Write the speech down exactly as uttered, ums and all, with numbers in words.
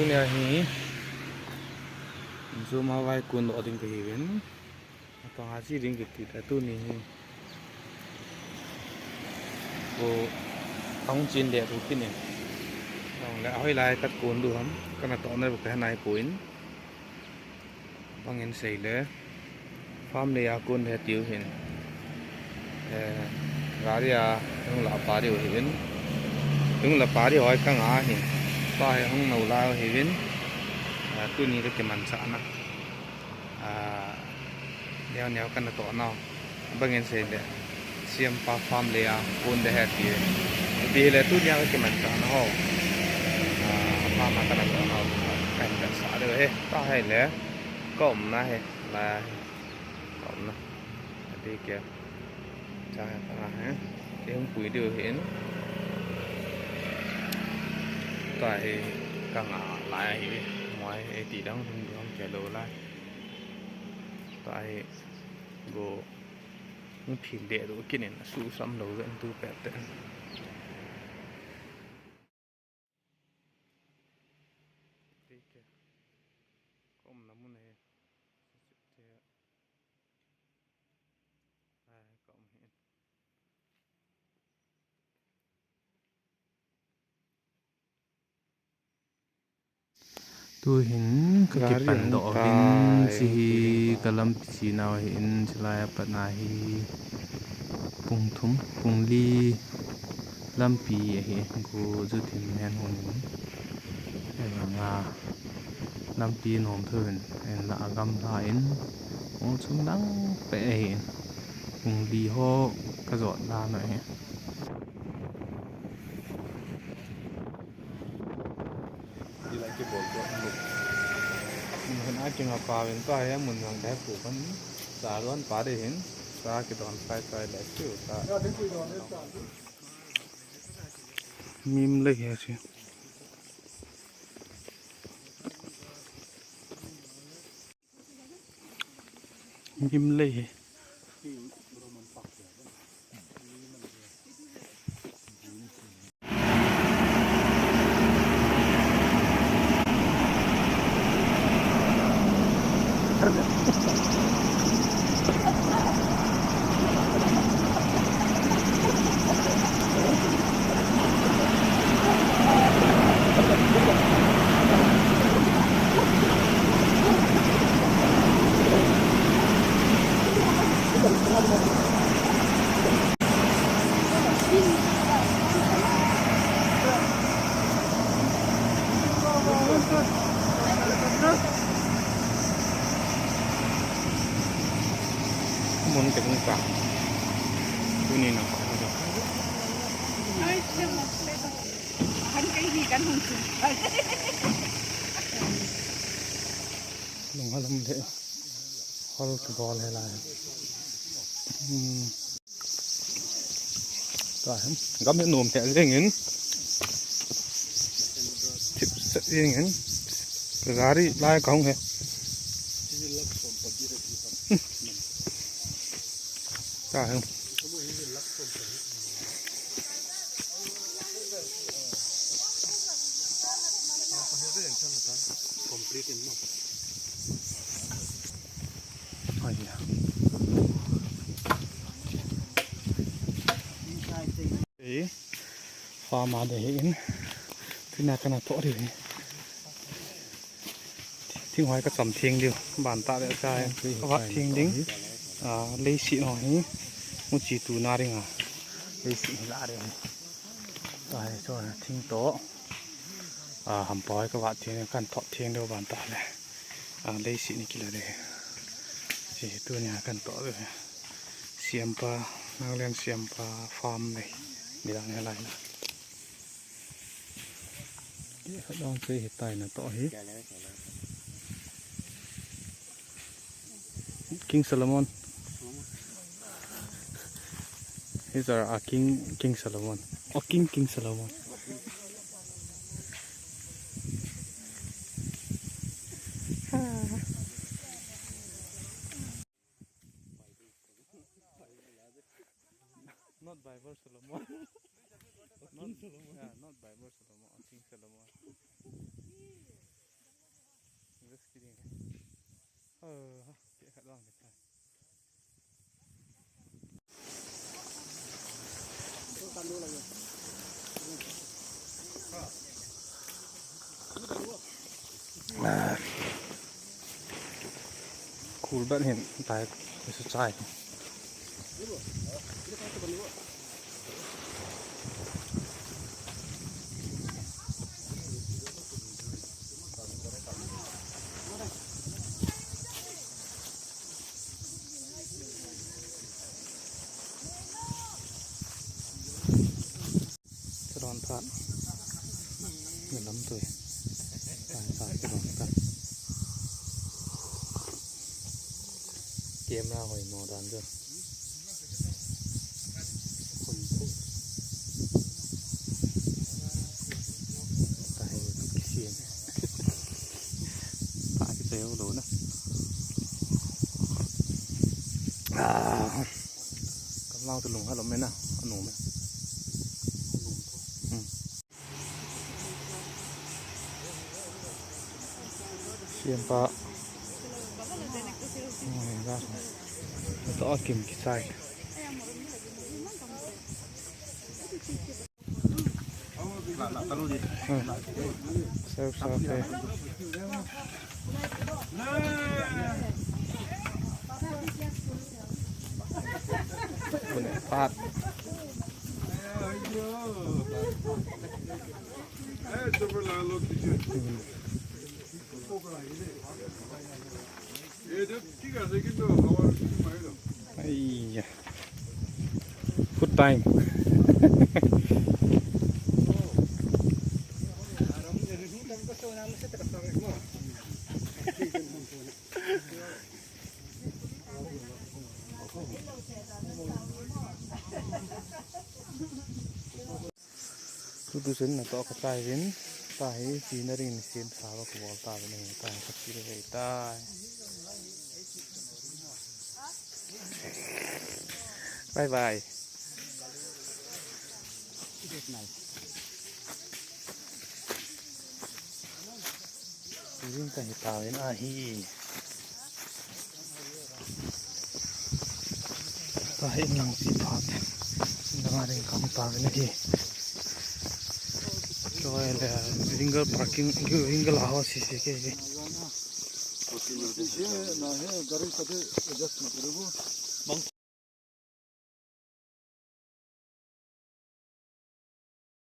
Nia hi, Zoom a vai kon doh ding kahiuvin. Atong a chi ding kiti ta tuni hi. Ko, ahung chin le tu kini. Tong le, ahoi lai kat kon du ham. Kana toh na bu ka nai poi. Bang in sei le, farm le a kon le tiu hin. Eh, gari a hung la pa diu hin. Hung la pa diu hoi ka nga hin. Pa hi hung nau la hi hin. Ah, tuni ka kimanchah na. Ah, neo neo kana toh nau. Bang in sei le. Siampa farm le a kon de he ti. Ti le tuni ka kimanchah na ho. Ah, farm a kana toh nau. Kan ka sa de he. Ta he le. Ka um na he. La he. Ka um na. Ati kya? Cha he ta he. Te hung pui diu hin. Ta he ka nga lai hi. Moi e ti dang hung dang kya lo lai. Ta he go hung phin de do kinin su sam lo ven tu pet te. Te kya? Ka um na mun he. Ai, ka um hin. Tu hin ka kipan doh vin, chi hi ka lampi chi nau hin, chi lai a pat na hi pung thum, pung li lampi ahi, go ju thim hen hun in. Ei vang a lampi nom thou in, en la a gamla in, ong chung dang pe ahi in, pung li ho ka jot dan ahi. Mun hin a kinga pa vin pa he mun jang de pu kan sa don pa de hin sa ki don sai sai le chu sa. Mim le he si. Gim lei hi. Mun ka hung pa. Tuni na pa. Ai, siya mas. Han kai hi kan hung sun. Lung halam le. Hol ka gol he lai. Hmm. Ka hem. Gam he nom the jeng in. Thip set jeng in. Ka gari lai ka hung he. Ka hem. Ei, farm a de hi in. Tuna kana to ri. Thing hoi ka cham theng diu, ban ta le cha. Ka vat theng ding. A, leiset ho hi. Mu chi tu na ring a. Leiset hi la re. Ta hi cho thing to. A, hampa hoi ka vat theng, kan thot theng diu ban ta le. A, leiset ni kila de. Chi tu nia kan to de. Siampa, Nagaland Siampa farm nei. Ni dan he lai na. Khat dang chu hi tai na to hi. King Solomon. These are a King, King Solomon. Oh, King, King Solomon. Not Bible Solomon. Not, King Solomon. Yeah, not Bible Solomon. King Solomon. Khul ban hin tai, su chai. Charon phat. Ni lam tui. Tai sa charon phat. Camera hoi mo dan jo. Hoi thei. Tai kisian. Pa kisai ho lo na. Ah. Kamlang tu lung ha lo me na. Anu me. Hmm. Siampa. Ito akim kisai. Hmm. Sir, sir, sir. Pat. Aiya. Food time. Tutu sen na to ka tai vin, tai pi na ring ni sen sa ba ko bol ta vin ta ka ti ve tai. Bye bye. Good night. Ring ka hi tavin ahi. Ka hi lang si phat. Dang a ring kam tavin ahi. Choi le, winger parking, winger a ho si si ke hi. Na he, gari ka de adjust na kare bo.